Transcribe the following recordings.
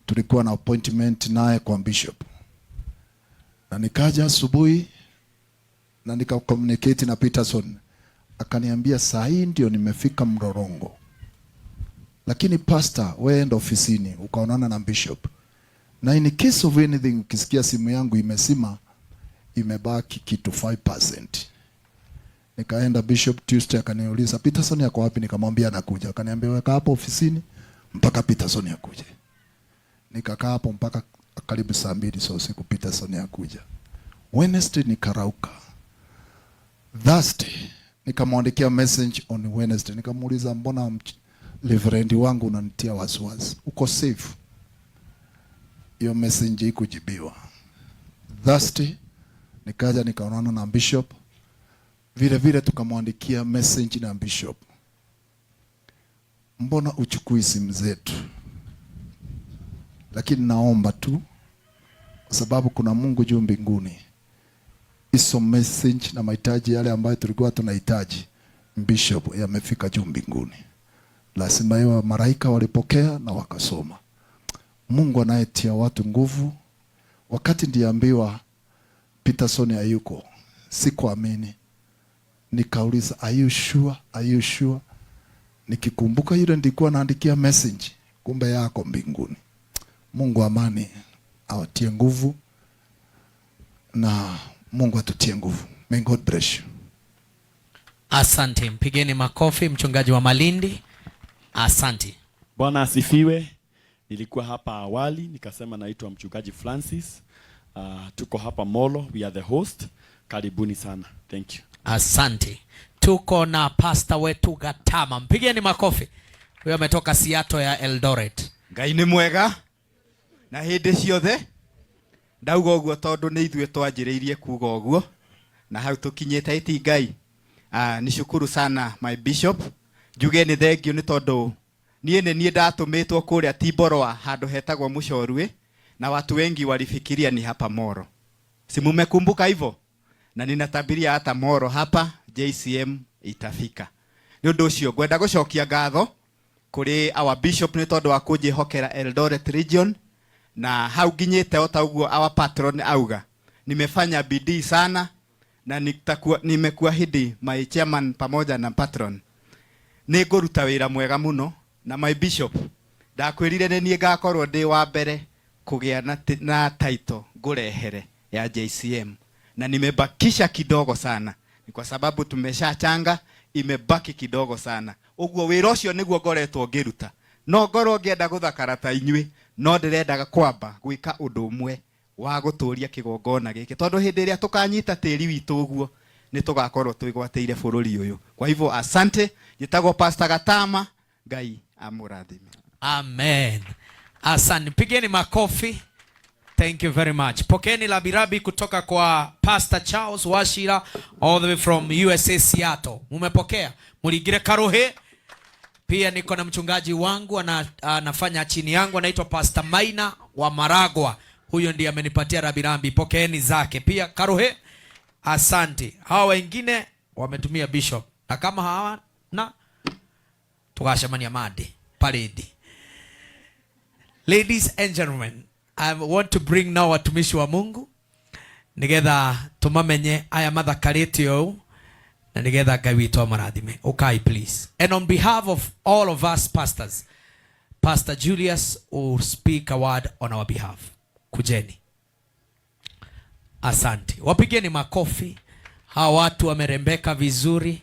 Tulikuwa na appointment naye kwa bishop, na nikaja asubuhi na nika communicate na Peterson, akaniambia saa hii ndio nimefika Mlolongo, lakini pastor, wewe enda ofisini ukaonana na bishop, na in case of anything, ukisikia simu yangu imesima, imebaki kitu 5%. Nikaenda bishop Tuesday, akaniuliza, "Peterson yako wapi?" Nikamwambia anakuja. Akaniambia, "Weka hapo ofisini mpaka Peterson akuje." Nikakaa hapo mpaka karibu saa 2 za usiku, Peterson akuja. Wednesday nikarauka. Thursday nikamwandikia message on Wednesday, nikamuuliza, "Mbona reverend wangu unanitia wasiwasi, uko safe?" Hiyo message ikujibiwa. Thursday nikaja nikaonana na bishop, vile vile tukamwandikia message na bishop, "Mbona uchukui simu zetu?" Lakini naomba tu, kwa sababu kuna Mungu juu mbinguni, hizo message na mahitaji yale ambayo tulikuwa tunahitaji bishop yamefika juu mbinguni. Lazima iwe malaika walipokea na wakasoma. Mungu anayetia watu nguvu. Wakati ndiambiwa Peterson hayuko, sikuamini. Nikauliza, "Are you sure? Are you sure?" Nikikumbuka yule ndikuwa naandikia message, kumbe yako mbinguni. Mungu amani awatie nguvu na Mungu atutie nguvu. May God bless you. Asante, mpigeni makofi mchungaji wa Malindi. Asante. Bwana asifiwe. Nilikuwa hapa awali nikasema naitwa mchungaji Francis. Tuko hapa Molo, we are the host. Karibuni sana. Thank you. Asante. Tuko na pasta wetu Gatama, mpigeni makofi. Huyo ametoka Seattle ya Eldoret. Ngai nĩ mwega na hĩndĩ ciothe. Ndauga ũguo tondũ nĩ ithuĩ twanjĩrĩirie kuga ũguo na hau tũkinyĩte ĩti Ngai. Ah, nishukuru sana my bishop, njuge nĩ thank you nĩ tondũ niĩ nĩ niĩ ndatũmĩtwo kũrĩa Tiborwa handũ hetagwo Mũcorwe, na watu wengi walifikiria ni hapa Moro. Si mumekumbuka hivyo? Na ninatabiria hata Moro hapa JCM itafika. Nĩ ũndũ ũcio ngwenda gũcokia ngatho kũrĩ our bishop nĩ tondũ wa kũnjĩhokera Eldoret region, na hau nginyĩte o ta ũguo our patron auga, nimefanya bidii sana na nitakuwa, nimekuahidi my chairman pamoja na patron nĩ ngũruta wĩra mwega mũno. Na my bishop, ndakwĩrire nĩ niĩ ngakorwo ndĩ wa mbere kũgĩa na title ngũrehere ya JCM, na nimebakisha kidogo sana, ni kwa sababu tumeshachanga, imebaki kidogo sana. Ũguo wĩra ũcio nĩguo ngoretwo ngĩruta. No ngorwo ngĩenda gũthakara ta inyuĩ, no ndĩrendaga kwamba gwĩka ũndũ ũmwe wa gũtũria kĩgongona gĩkĩ, tondũ hĩndĩ ĩrĩa tũkanyita tĩri witũ ũguo nĩ tũgakorwo twĩgwatĩire bũrũri ũyũ. Kwa hivyo asante. Njĩtagwo Pastor Gatama. Ngai amũrathime. Amen. Asante. Pigeni makofi. Thank you very much. Pokeeni rambirambi kutoka kwa Pastor Charles Wachira all the way from USA, Seattle. Mumepokea? Muligire karuhe. Pia niko na mchungaji wangu anafanya chini yangu, anaitwa Pastor Maina wa Maragwa. Huyo ndiye amenipatia rambirambi. Pokeeni zake. Pia karuhe. Asante. Hawa wengine wametumia bishop. Na kama hawana, tukashemania made parade. Ladies and gentlemen, I want to bring now watumishi wa Mungu nigetha tumamenye aya mathakarĩte ũũ na nigetha Ngai witũ amarathime. Okay, please. And on behalf of all of us pastors, Pastor Julius will speak a word on our behalf. Kujeni. Asante. Wapigeni makofi. Hawa watu wamerembeka vizuri.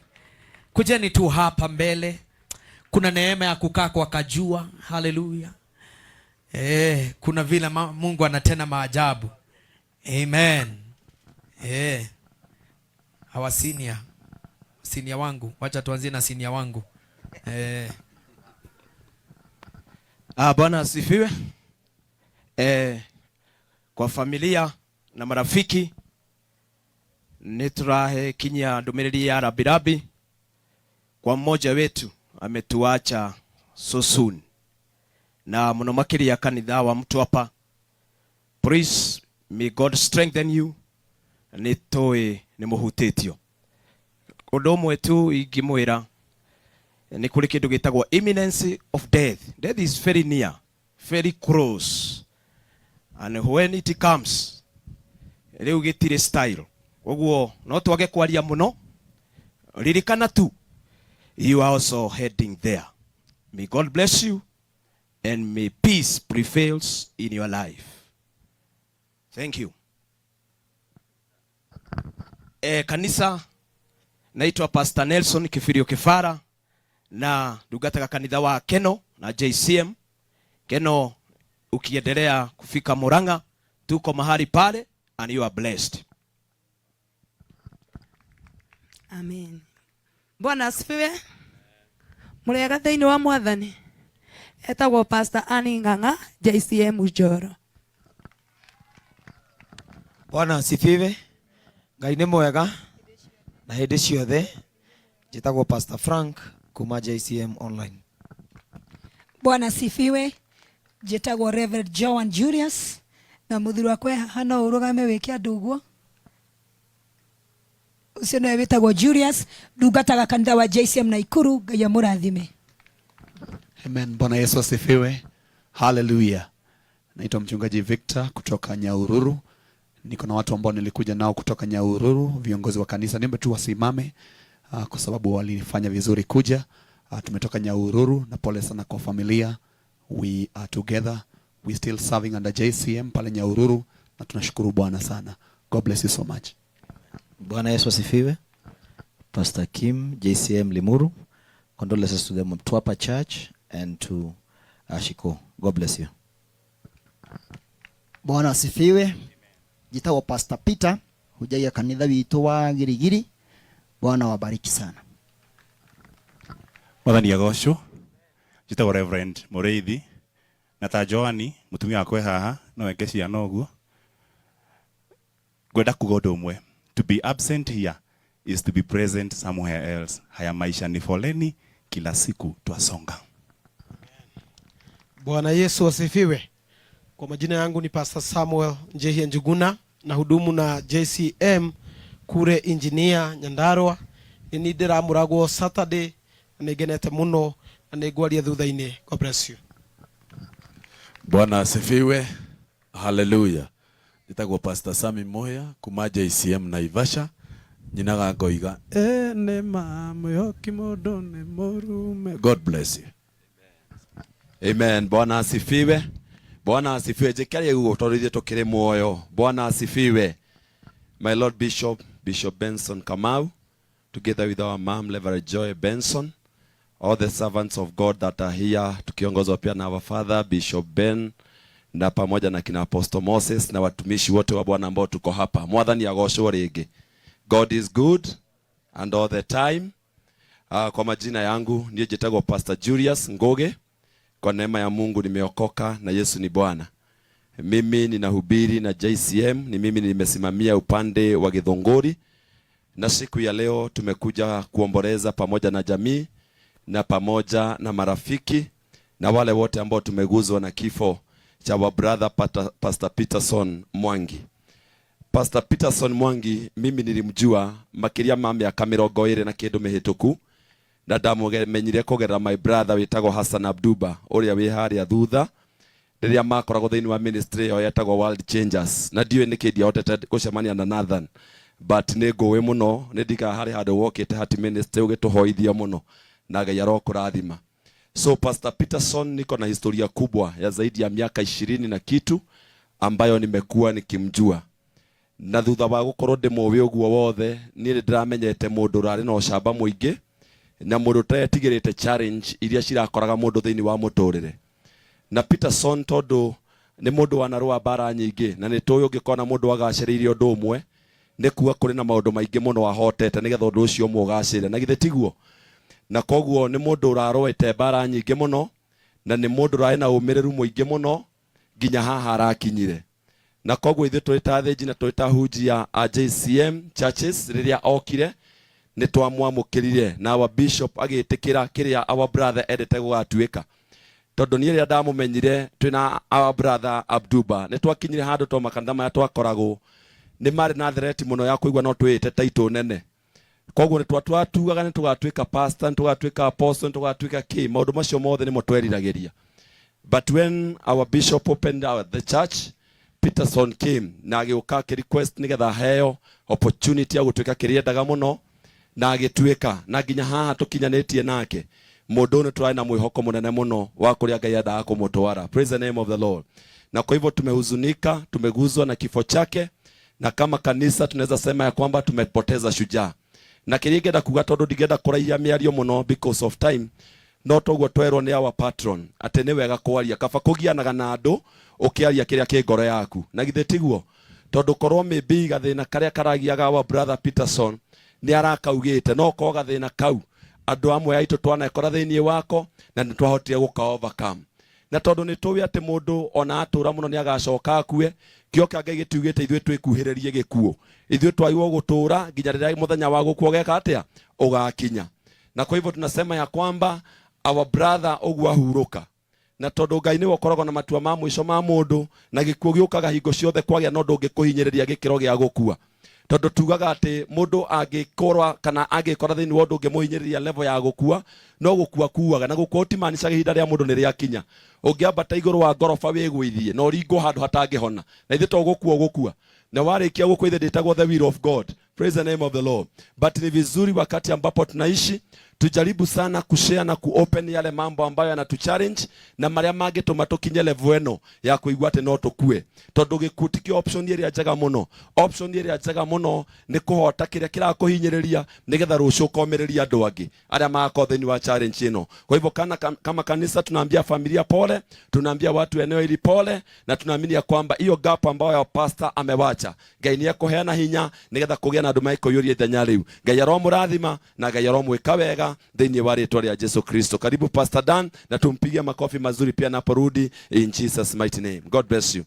Kujeni tu hapa mbele. Kuna neema ya kukaa kwa kajua. Haleluya. Kuna vile Mungu anatenda maajabu. Amen. Hawa senior. Senior wangu. Wacha tuanzie na senior wangu. Ah, Bwana asifiwe. Kwa familia na marafiki nĩ tũrakinyia ndũmĩrĩri ya rambirambi kwa mmoja wetu ametuacha so soon, na mũno makĩria kanitha wa Mtwapa. Please, may God strengthen you. Nĩ tũĩ nĩ mũhutĩtio. Ũndũ ũmwe tu ingĩmwĩra, nĩ kũrĩ kĩndũ gĩtagwo imminence of death. Death is very near, very close. And when it comes, rĩu gĩtirĩ style. Ũguo no twage kwaria mũno. Ririkana tu, you are also heading there. May God bless you and may peace prevails in your life. Thank you. Kanisa, naitwa Pastor Nelson Kifirio Kifara na ndungataga kanitha wa Keno na JCM. Keno ukiendelea kufika Murang'a, tuko mahali pale and you are blessed. Amen. Bwana asifiwe. Mũrĩega thĩinĩ wa Mwathani. Etagwo Pastor Annie Ng'ang'a, JCM Njoro. Bwana asifiwe. Ngai nĩ mwega na hĩndĩ ciothe. Njĩtagwo Pastor Frank kuma JCM Online. Bwana asifiwe. Njĩtagwo Reverend Joan Julius na mũthuri wakwa haha no ũrũgame wĩke andũ ũguo. Ũcio nĩwe wĩtagwo Julius, ndungataga kanitha wa JCM Naikuru. Ngai amũrathime. Amen. Bwana Yesu asifiwe. Haleluya. Naitwa mchungaji Victor kutoka Nyahururu. Niko na watu ambao nilikuja nao kutoka Nyahururu, viongozi wa kanisa. Niombe tu wasimame kwa sababu walifanya vizuri kuja. Tumetoka Nyahururu na pole sana kwa familia. We are together. We still serving under JCM pale Nyahururu na tunashukuru Bwana sana. God bless you so much. Bwana Yesu asifiwe. Pastor Kim, JCM Limuru. Condolences to the Mtwapa Church and to Ashiko. God bless you. Bwana asifiwe. Njĩtagwo Pastor Peter, hujagia kanitha witũ wa Girigiri. Bwana wabariki sana. Mwathani agocwo. Njĩtagwo Reverend Mũrĩithi na ta Joani mũtumia wakwa e haha no eke ciana ũguo. Ngwenda kuga ũndũ ũmwe, to be absent here is to be present somewhere else. Haya maisha ni foleni, kila siku twasonga. Bwana Yesu asifiwe. Kwa majina yangu ni Pastor Samuel Njehia Njuguna na hudumu na JCM kure Engineer Nyandarua. Nĩ ndĩramũragwo Saturday na nĩ ngenete mũno na nĩ ngwaria thutha-inĩ. God bless you. Bwana asifiwe. Haleluya. Njĩtagwo Pastor Sami Moya kuma JCM Naivasha. Nyinaga ngoiga e nĩ ma mwĩhoki mũndũ nĩ mũrume. God bless you. Amen. Bwana asifiwe. Bwana asifiwe. Njĩkarie guo tondũ ithuĩ tũkĩrĩ muoyo. Bwana asifiwe. My Lord Bishop, Bishop Benson Kamau, together with our mom, Reverend Joy Benson, all the servants of God that are here, tukiongozwa pia na our father Bishop Ben na pamoja na kina Apostle Moses na watumishi wote wa Bwana ambao tuko hapa. Mwathani agocwo rĩngĩ. God is good and all the time. Kwa majina yangu niĩ njĩtagwo Pastor Julius Ngugi. Kwa neema ya Mungu nimeokoka na Yesu ni Bwana. Mimi ninahubiri na JCM, ni mimi nimesimamia upande wa Githunguri, na siku ya leo tumekuja kuomboleza pamoja na jamii na pamoja na marafiki na wale wote ambao tumeguzwa na kifo cha wa brother Pastor Peterson Mwangi. Pastor Peterson Mwangi mimi nilimjua makiria ma miaka 20 na kindu mihituku, na ndamumenyire kugerera my brother witagwo Hassan Abduba uria wi haria thutha riria makoragwo thiini wa ministry ĩyo yetagwo World Changers, na ndiũĩ nĩkĩ ndiahotete gũcemania na Nathan, but nĩ ngũĩ mũno nĩ ndikaga harĩ handũ wokĩte hati ministry ũgĩtũhoithia mũno na Ngai arokũrathima. So Pastor Peterson, niko na historia kubwa ya zaidi ya miaka 20 na kitu ambayo nimekuwa nikimjua, na thutha wa gukorwo ndĩmũĩ ũguo wothe, niĩ nĩ ndĩramenyete mũndũ ũrarĩ na ũcamba mũingĩ na mũndũ ũtetigĩrĩte challenge iria cirakoraga mũndũ thĩinĩ wa mũtũrĩre. Na Peterson tondũ nĩ mũndũ wanarũa mbara nyingĩ, na nĩ tũĩ ũngĩkona mũndũ agacĩrĩire ũndũ ũmwe nĩ kuga kũrĩ na maũndũ maingĩ mũno ahotete nĩgetha ũndũ ũcio ũmwe ũgacĩre, na githĩ tiguo? Na koguo nĩ mũndũ ũrarũĩte mbara nyingĩ mũno na nĩ mũndũ ũrarĩ na ũmĩrĩru mũingĩ mũno nginya haha arakinyire. Na koguo ithuĩ tũrĩ ta athĩnji na tũrĩ ta hunjia a JCM churches, rĩrĩa okire nĩ twamwamũkĩrire na our bishop agĩtĩkĩra kĩrĩa our brother endete gũgatuĩka, tondũ niĩ rĩrĩa ndamũmenyire twĩna our brother Abduba nĩ twakinyire handũ to makanitha maya twakoragwo nĩ marĩ na threat mũno ya kũigua no twĩĩte title nene. Koguo nĩ twatugaga nĩ tũgatuĩka pastor, nĩ tũgatuĩka apostle, nĩ tũgatuĩka kĩ, maũndũ macio mothe nĩmo tweriragĩria. But when our bishop opened the church, Peterson came na agĩũka akĩ request nĩgetha aheo opportunity ya gũtuĩka kĩrĩa endaga mũno na agĩtuĩka na nginya haha tũkinyanĩtie nake mũndũ ũyũ nĩ tũrarĩ na mwĩhoko mũnene mũno wa kũrĩa Ngai endaga kũmũtwara. Praise the name of the Lord. Na kwa hivyo tumehuzunika, tumeguzwa na kifo chake, na kama kanisa tunaweza sema ya kwamba tumepoteza shujaa. Na kĩrĩa ingĩenda kuga tondũ ndingĩenda kũraihia mĩario mũno because of time, no toguo twerwo nĩ our patron atĩ nĩ wega kwaria, kaba kũgianaga na andũ ũkĩaria kĩrĩa kĩ ngoro yaku, na githĩ tiguo? Tondũ korwo maybe gathĩna karĩa karagiaga our brother Peterson nĩ arakaugĩte, no korwo gathĩna kau andũ amwe aitũ twanekora thĩinĩ wako na nĩ twahotire gũka overcome. Na tondũ nĩ tũĩ atĩ mũndũ ona atũra mũno nĩ agacoka akue, kĩo kĩa Ngai gĩtiugĩte ithuĩ twĩkuhĩrĩrie gĩkuũ, ithuĩ twagĩrĩirwo gũtũra nginya rĩrĩa mũthenya wa gũkua ũgeka atĩa, ũgakinya. Na kwa hivyo tunasema ya kwamba our brother ũguo ahurũka, na tondũ Ngai nĩwe ũkoragwo na matua ma mũico ma mũndũ, na gĩkuũ gĩũkaga hingo ciothe kwagĩa na ũndũ ũngĩkũhinyĩrĩria gĩkĩro gĩa gũkua. Tondũ tugaga atĩ mũndũ angĩkorwa kana angĩkora thĩinĩ wa ũndũ ũngĩmũhinyĩrĩria level ya gũkua, no gũkua kuaga, na gũkua ũtimaanishaga ihinda rĩa mũndũ nĩ rĩakinya. Ũngĩambata igũrũ wa ngoroba wĩgũithie na ũringwo handũ hatangĩhona, na ithuĩ to gũkua ũgũkua, na warĩkia gũkua ithe ndĩtagwo the will of God. Praise the name of the Lord. But ni vizuri wakati ambapo tunaishi tujaribu sana kushare na kuopen yale mambo ambayo yanatu challenge na maria mangĩtũma tũkinye level ĩno ya kũigua atĩ no tũkue, tondũ gĩkuũ tikĩo option ĩrĩa njega mũno. Option ĩrĩa njega mũno nĩ kũhota kĩrĩa kĩrakũhinyĩrĩria nĩgetha rũciũ ũkomĩrĩria andũ angĩ arĩa magakorwo thĩinĩ wa challenge ĩno. Kwa hivyo kama kanisa tunaambia familia pole, tunaambia watu eneo hili pole, na tunaamini ya kwamba hiyo gap ambayo ya pastor amewacha, Ngai nĩ ekũheana hinya nĩgetha kũgĩa na andũ mekũiyũria ithenya rĩu. Ngai aromũrathima na Ngai aromwĩka wega thĩinĩ wa rĩtwa rĩa Jesu Kristo. Karibu Pastor Dan, na tumpigie makofi mazuri pia anaporudi in Jesus mighty name. God bless you.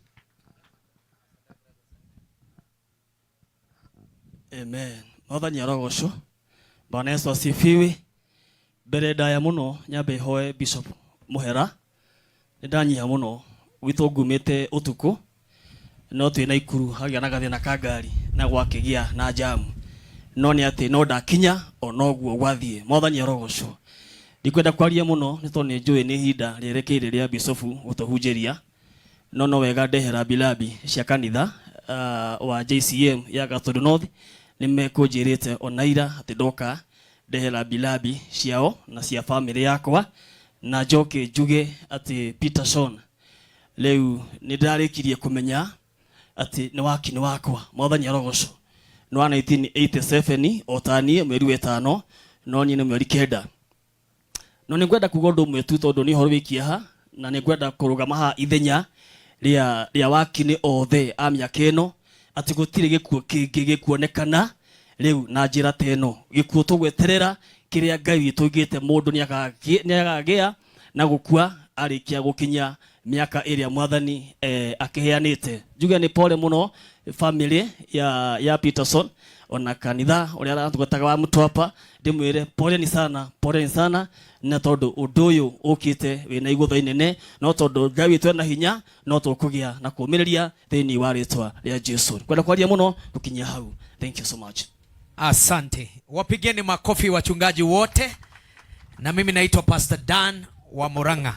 Amen. Mwathani arogocwo. Bwana Yesu asifiwe. Mbere ndaya muno nyambe hoe Bishop Muhera. Nĩ ndanyiha mũno gwitũ ngumĩte ũtukũ no twĩ na ikuru hagĩa na gathĩna ka ngari na gwakĩgĩa na jamu, no nĩ atĩ no ndakinya onoguo gwathiĩ. Mwathani arogocwo. Ndikwenda kwaria mũno nĩ tondũ nĩ njũĩ nĩ ihinda rĩerekeire rĩa Bishofu gũtũhunjĩria, no no wega ndehera bilabi cia kanitha wa JCM ya Gatundu North. Nĩ mekũnjĩrĩte ona ira atĩ ndoka ndehera bilabi ciao na cia family yakwa, na njoke njuge atĩ Peterson rĩu nĩ ndĩrarĩkirie kũmenya atĩ nĩ wakini wakwa. Mwathani arogocwo. Nĩ wa 1987 o ta niĩ, mweri wa ĩtano, no niĩ nĩ mweri 9. No nĩ ngwenda kuga ũndũ ũmwe tu tondũ nĩ ũhoro wĩ kĩeha, na nĩ ngwenda kũrũgama haha ithenya rĩa wakini othe a mĩaka ĩno atĩ gũtirĩ gĩkuũ kĩngĩ gĩkuonekana rĩu na njĩra ta ĩno. Gĩkuũ tũgweterera kĩrĩa Ngai witũ oigĩte mũndũ nĩ akagĩa na gũkua arĩkia gũkinya mĩaka ĩrĩa Mwathani akĩheanĩte. Njuge nĩ pole mũno family ya Peterson ona kanitha ũrĩa aratungataga wa Mtwapa, ndĩmwĩre poleni sana, poleni sana, na tondũ ũndũ ũyũ ũkĩte wĩna igũtha inene, no tondũ Ngai witũ ena hinya no tũkũgĩa na kũũmĩrĩria thĩinĩ wa rĩtwa rĩa Jesu. Kwenda kwaria mũno gũkinyia hau. Thank you so much. Asante. Wapigeni makofi wachungaji wote. Na mimi naitwa Pastor Dan wa Murang'a.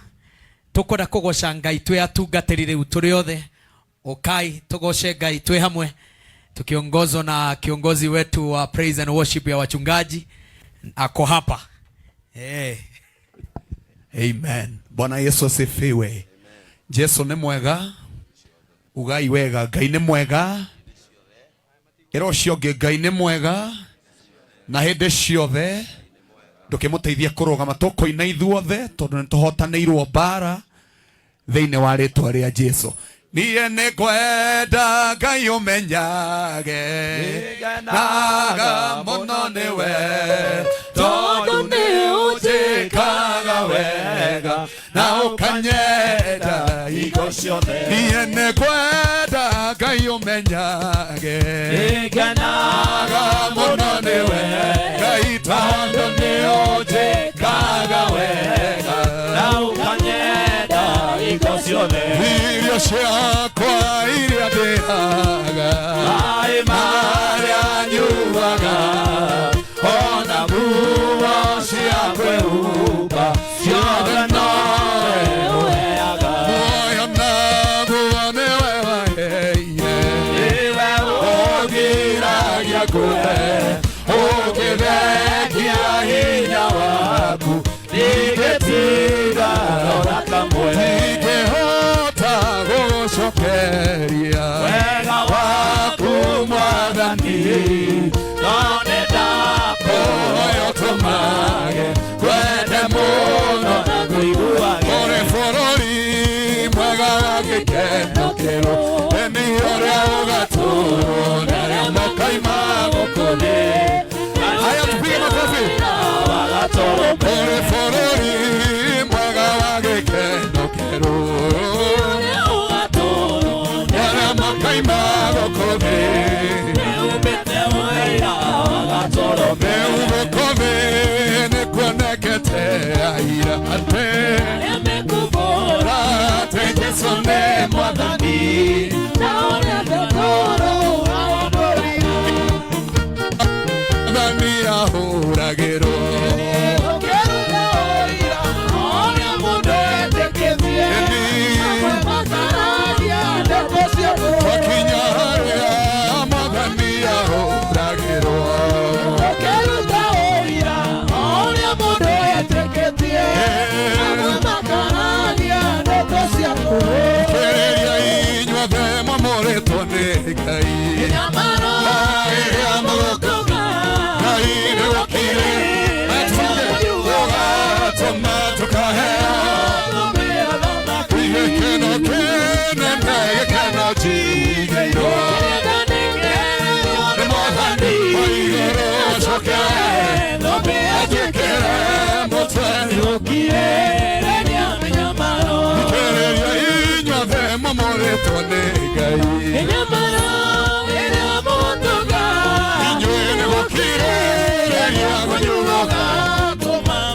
Tukwenda kugoca Ngai twi atungatĩri rĩu tũrĩ othe. Ukai tugoce Ngai twi hamwe tukiongozwa na kiongozi wetu wa praise and worship ya wachungaji ako hapa. Hey. Amen. Bwana Yesu asifiwe. Jesu nĩ mwega. Ugai wega, Ngai nĩ mwega. Ĩra ũcio ũngĩ Ngai nĩ mwega na hĩndĩ ciothe. Ndũkĩmũteithia kũrũgama, tũkũina ithuothe tondũ nĩ tũhotanĩirwo mbara thĩinĩ wa rĩtwa rĩa Jesu. Niĩ nĩ ngwenda Ngai ũmenyage naga mũno nĩwe tondũ nĩ ũnjĩkaga wega na ũkanyenda hingo ciothe. Niĩ nĩ ngwenda Ngai ũmenyage ngenaga mũno nĩwe Ngai tondũ nĩ ũnjĩkaga wega na ũkanyenda hingo ciothe. Irio ciakwa iria ndĩaga, maĩ marĩa nyuaga, ona nguo cia kwĩhumba ciothe nowe ũheaga. Muoyo naguo nĩwe waheire. ngũcokeria Wega waku Mwathani, no nĩ ndakũhoya ũtũmage ngwende mũno na ngũiguage. Ũrĩ bũrũri mwega wa gĩkeno kĩerũ, ĩni ũrĩa ũgatũũrwo nĩ arĩa mokaima gũkũ thĩ. Haya, tupige makofi. Ũrĩ bũrũri mwega wa gĩkeno kĩerũ, nĩ arĩa mokaima gũkũ thĩ. Rĩu gũkũ thĩ nĩkuonekete aira atĩ atĩ Jesũ nĩ Mwathani. Mwathani ahũragĩrwo. Twakinya harĩa Mwathani ahũragĩrwo. Thikĩrĩria inyuothe mwamũrĩtwo nĩ Ngai. Ĩrĩa mũgũka Ngai nĩgũkire ũgatũma tũkaheo gĩkeno kĩnene gĩkeno njigĩirwo nĩ Mwathani wa igũrũ acoke anjĩkĩre mũtwe. Thikĩrĩria inyuothe mwamũrĩtwo nĩ Ngai. Inyuĩ nĩgũkirĩrĩria kũnyuoga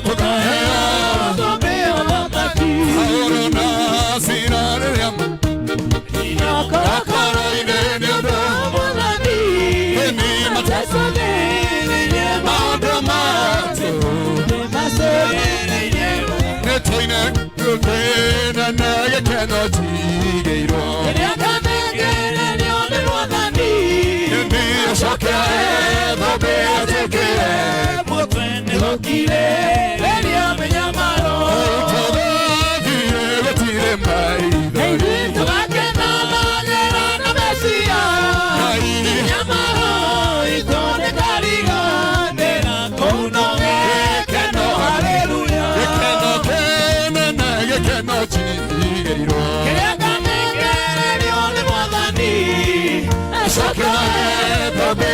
tũkaheo Paũlũ na Sila rĩrĩa makoro-inĩ nĩ ũndũ ĩni maũndũ matũ nĩtũine kĩnene gĩkeno njigĩirwo ĩni acoke thũmbĩ anjĩkĩre tũgathiĩ gũtirĩ maithori. Gĩkeno kĩnene gĩkeno njigĩirwo acoke thũmbĩ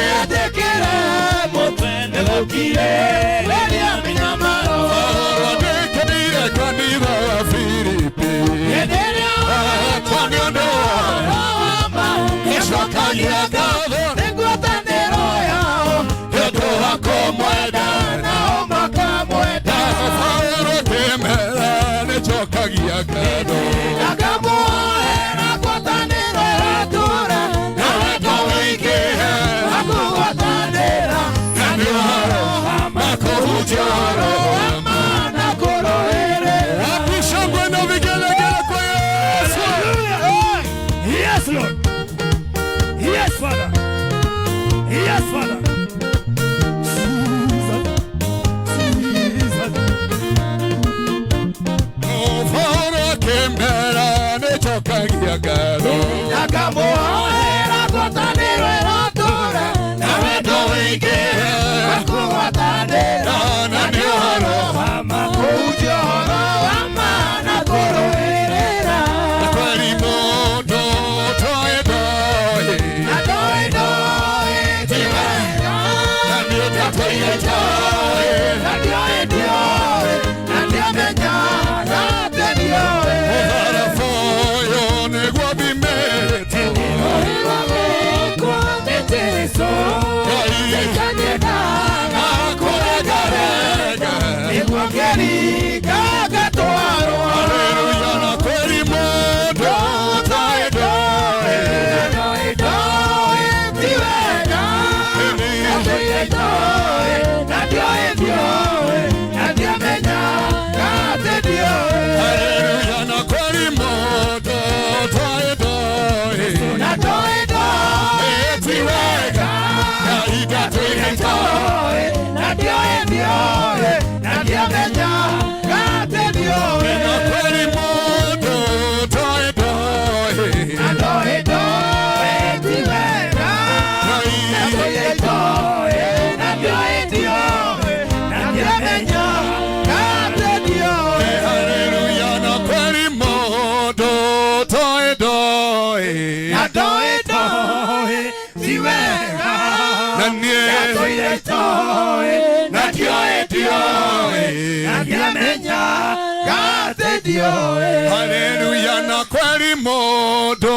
Andĩkĩire kanitha wa Filipi akwa nĩ ũndũ wa gũcokagia ngatho nĩ ũndũ wa kũmwenda Paũlũ akĩmera nĩnjokagia ngatho na wendo ũingĩhe na nĩ ũhoro wa kũhunjia ũhoro wa ma. Wapi shangwe na vigelegele kwa Yesu? Yes, Lord. Yes, Father. Yes, Father. Paũlũ akĩmera nĩnjokagia ngatho na wendo ũingĩhe na nĩ ũhoro na kweri mũndũ ũtoĩ ndoĩ tiwe na nĩ ũtatũire njoĩ mũtharaba ũyũ nĩguo thimĩtwo Ngai akũrengarenga ndoĩ Na ndoĩ ndoĩ ti wega. Na niĩ Ndatũire itoĩ na ndioĩ ndioĩ Na ndiamenya atĩ ndioĩ. Haleluya na kweli mũndũ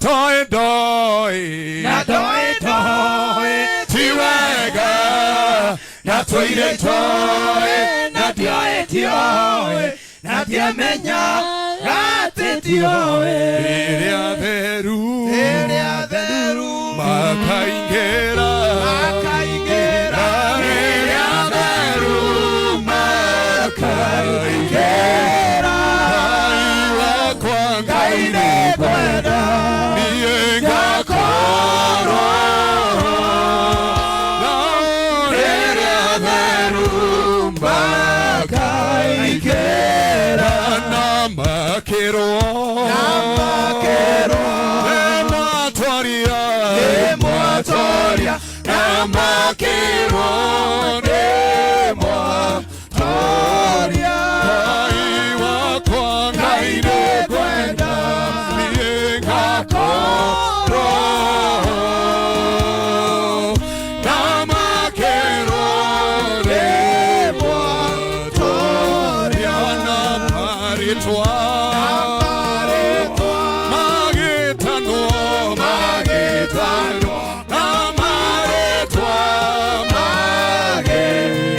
toĩ ndoĩ Na ndoĩ ndoĩ ti wega na tũire toĩ na ndioĩ ndioĩ na ndiamenya atĩ ndioĩ. Rĩrĩa theru Rĩrĩa theru makaingĩra makaingĩra rĩrĩa theru makaingĩra Ngai wakwa Ngai nĩngwenda niĩ ngakorwo nao rĩrĩa theru makaingĩra na makĩrwo na makĩrwo nĩmwatwaria nĩmwatwaria na makĩrwo nĩmwatwaria Ngai wakwa Ngai nĩngwenda niĩ ngakorwo na makĩrwo nĩmwatwaria na marĩtwa magĩtanwo magĩtanwo na marĩtwa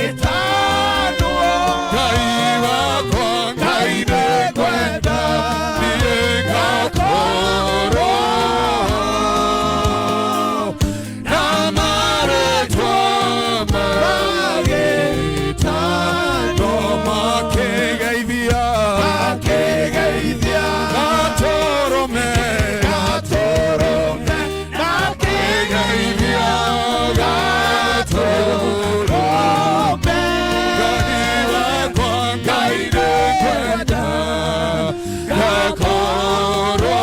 magĩtanwo Ngai wakwa Ngai nĩngwenda niĩ ngakorwo na marĩtwa magĩtanwo makĩgeithia makĩgeithia gatũrũme gatũrũme makĩgeithia gatũrũme Ngai wakwa Ngai nĩngwenda ngakorwo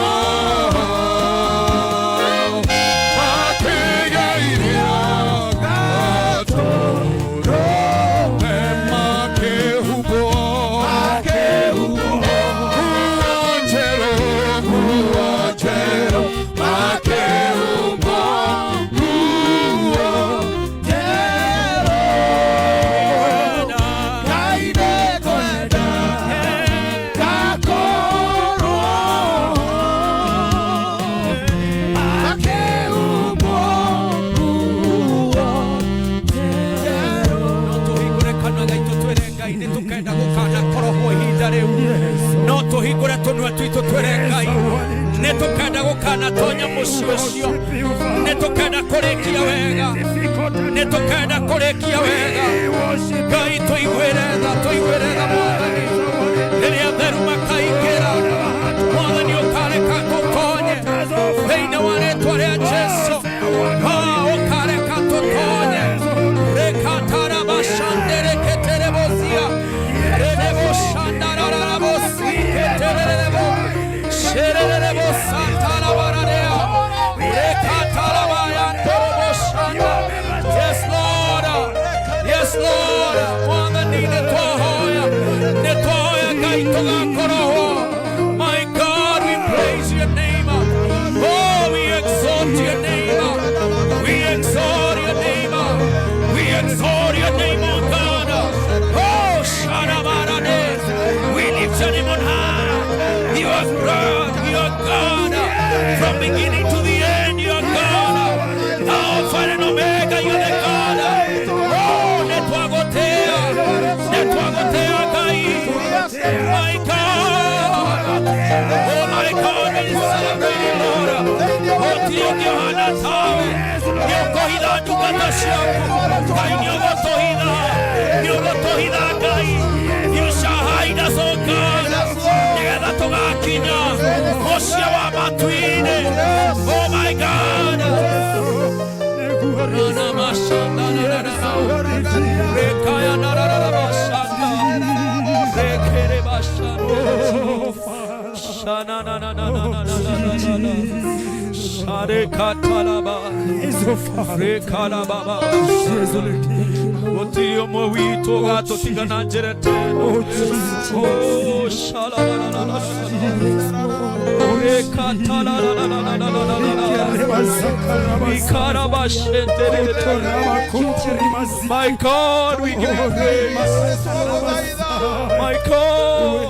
makĩgeithia gatũrũme makĩhumbwo makĩhumbwo nguo njerũ nguo njerũ makĩhumbwo nguo njerũ Ngai nĩngwenda ngakorwo makĩhumbwo nguo njerũ. No tũhingũre kanua gaitũ twĩre Ngai nĩ tũkenda gũkanakorwo ihinda rĩu. No tũhingũre tũnua twitũ twĩre Ngai nĩ tũkenda gũkanatonya mũciĩ ũcio. Nĩ tũkenda kũrĩkia wega. Nĩ tũkenda kũrĩkia wega. Ngai tũiguĩre tha, tũiguĩre tha Mwathani. Rĩrĩa theru makaingĩra Mwathani ũkareka tũtonye thĩinĩ wa rĩtwa rĩa Jesũ. Ah, ũkareka tũtonye rekatarabashandereketerebosia redeboshandararabosiketererebo shererebosantarabararea rekatarabayandoroboshanda. Yes, Lord. Yes, Lord. Mwathani nĩtwahoya nĩtwahoya Ngai tũgakorwo. My God, we praise your name. Oh, we exalt your name. We exalt your name. We exalt your name, oh God. Oh, Sharabarade. We lift your name on high. You are God. You are God. From beginning to the end, you are God. Alpha and Omega, you are the God. Oh, Netwagotea. Netwagotea, Kai. My God. Oh, my God, we celebrate you, Lord. Oh, Tio Yohana Tawe. Nĩũkũhitha ndungata ciaku. Ngai nĩũgũtũhitha. Nĩũgũtũhitha, Ngai. You shall hide us, oh God. Nĩgetha tũgakinya mũciĩ wa matu-inĩ. Oh my God. Gũtirĩ ũmwe witũ ũgatũtiga na njĩra ta ĩno. Oh, My God, we give you praise. My God.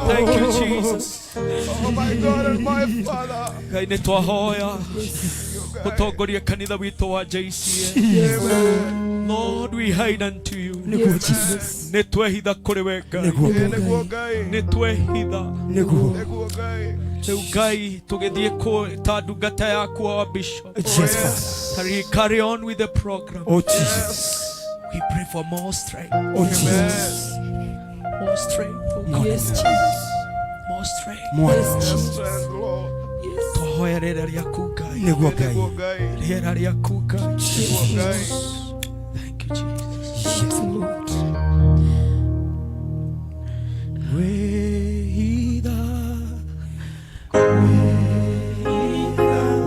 Thank you, Jesus. Oh my God and my Father. Ngai nĩ twahoya ũtongorie kanitha witũ wa JCM. Lord, we hide unto you. Nĩguo, Jesus. Nĩ twehitha kũrĩ we Ngai. Nĩguo Ngai. Nĩ twehitha. Nĩguo. Nĩguo Ngai. Rĩu Ngai tũgĩthiĩ kũ ta ndungata yaku our bishop. Yes, Father. Carry, carry on with the program. Oh, Jesus. We pray for more strength. Oh, Jesus. More strength. Oh God. Yes, Jesus. More strength. More. Yes, Jesus. Twahoya rĩera rĩaku Ngai. Nĩguo Ngai. Rĩera rĩaku Ngai. Jesus. Thank you, Jesus. Yes, Lord.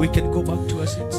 We can go back to our seats.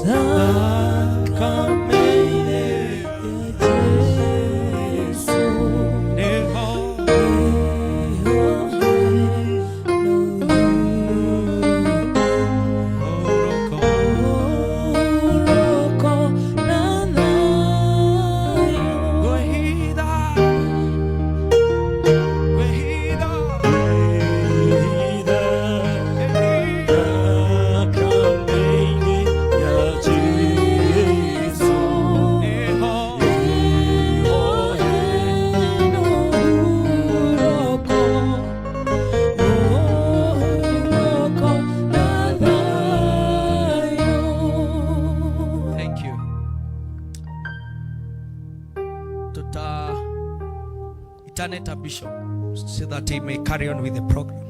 Thank you. Tuta Itaneta Bishop so that he may carry on with the program.